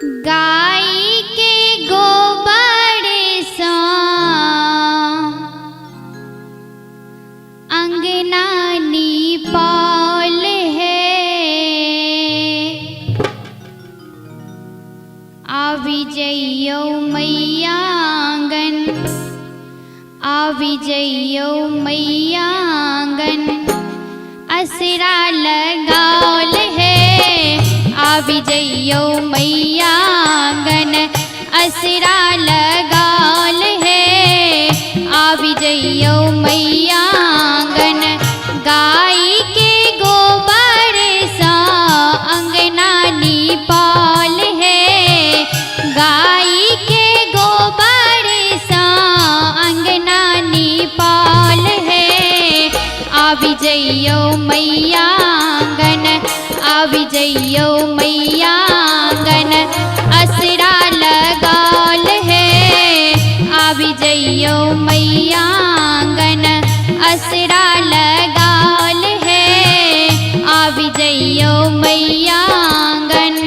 गाय के गोबर सँ अंगना नीपल है। आबि जइयौ मैया आँगन, आबि जइयौ मैया आँगन, असरा लगाओल है। आबि जइयौ मैया आँगन, असरा लगाओल है। आबि जइयौ मैया आँगन, गाय के गोबर सँ अंगना नीपल है। गाय के गोबर सँ अंगना नीपल है। आबि जइयौ मैया आँगन, आबि जइयौ मैया आँगन, असरा लगाओल है। आबि जइयौ मैया आँगन, असरा लगाओल है। आबि जइयौ मैया आँगन।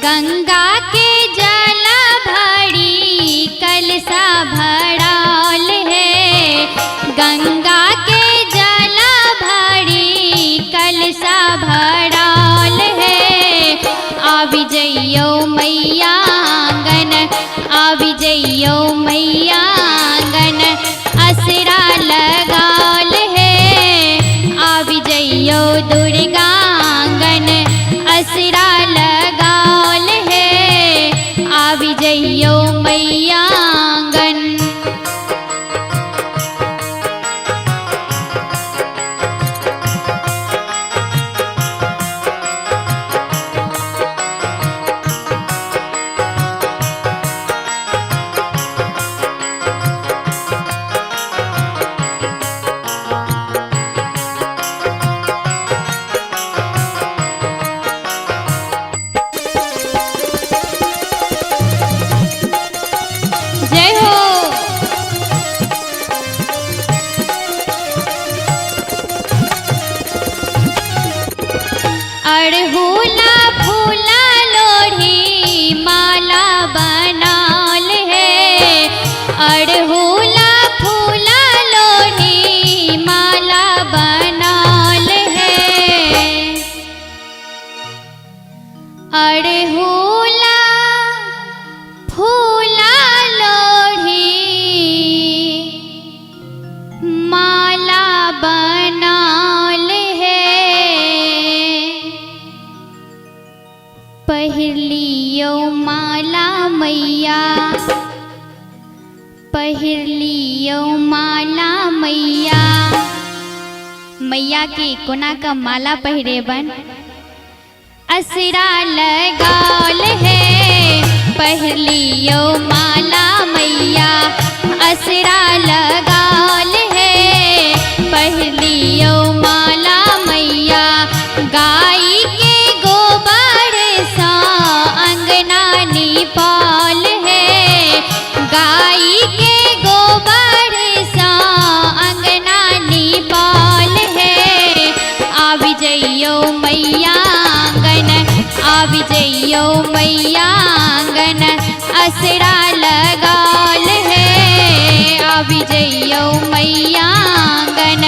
गंगा के जल भरी कलसा भराल है। गंगा के जल भरी कलसा भराल है। आबि जइयौ मैया आँगन, आबि जइयौ मैया आँगन, असरा लगाल है। आबि जइयौ दुर्गा आँगन, असरा लगाल है। आबि जइयौ मैया आँगन। जय हो। अड़हुला फूला लोढ़ी माला बनाल है। अड़हुला फूला लोढ़ी माला बनाल है। अड़हुला फूला लोढ़ी माला बनाल है। पहिर लियौ माला मैया, पहिर लियौ माला मैया। मैया के कोना का माला पहिरेबन, असरा लगाल है। पहिर लियौ माला मैया, असरा लगाल है। पहिर लियौ माला मैया, गाय के गोबर सँ अंगना नीपल है। गाय के गोबर सँ अंगना नीपल है। आबि जइयौ मैया आँगन, आबि जइयौ मैया आँगन, असरा लगाल है। आबि जइयौ मैया आँगन,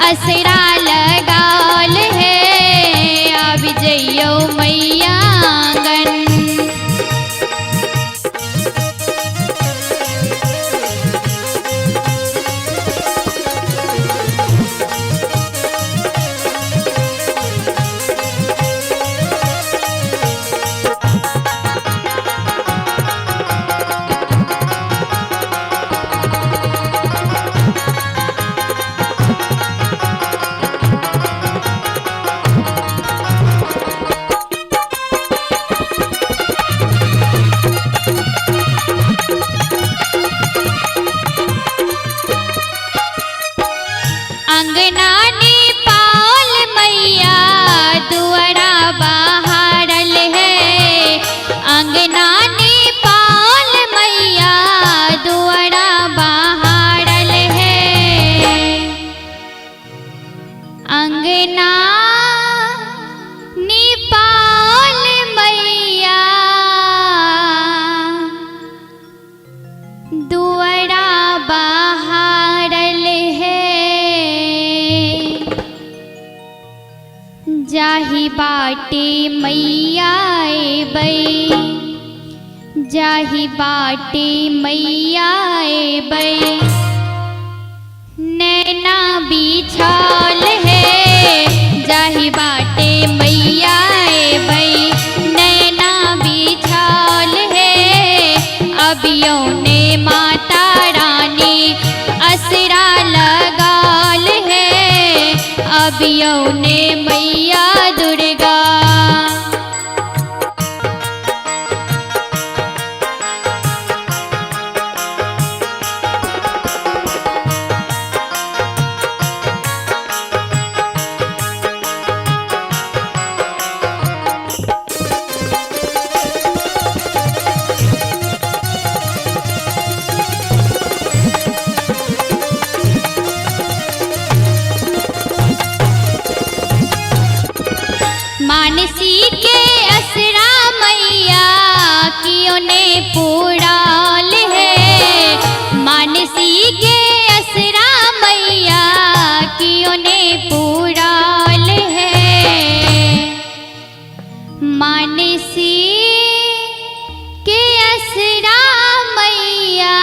असरा लगाल है। आबि जइयौ मैया आँगन। अंगना पाल मैया दुआरा बहारल है। अंगना पाल मैया दुआरा बहारल है। अंगना निपाल मैया दुआरा बहारल है। जाही बाटे मैया अयबै, जाही बाटे मैया अयबै, नैना बिछाल है। जाही बाटे मैया अयबै, नैना बिछाल है। अबियो ने माता रानी असरा लगाल है। अबियो ने मैया दुर्गा। मानसी के असरा मैया कियो ने पूराल है। मानसी के असरा मैया कियो ने पूराल है। मानसी के असरा मैया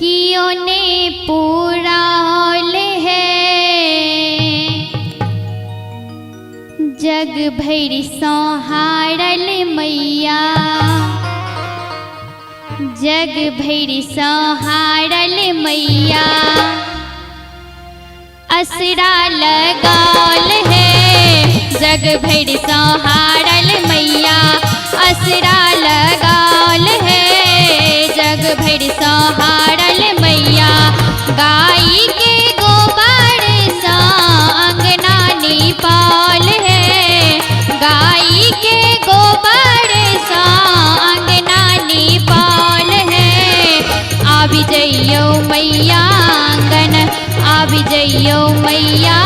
कियो ने पूराल है। जग भरि सोहारल मैया, जग भरि सोहारल मैया असरा लगाल है। जग भरि सोहारल मैया असरा लगाल है। जग भरि सोहारल मैया गाई के गोबर सा अंगना निपाल है। गाई के गोबर सा अंगना निपाल है। आबि जइयो मैया आंगन, आबि जइयो मैया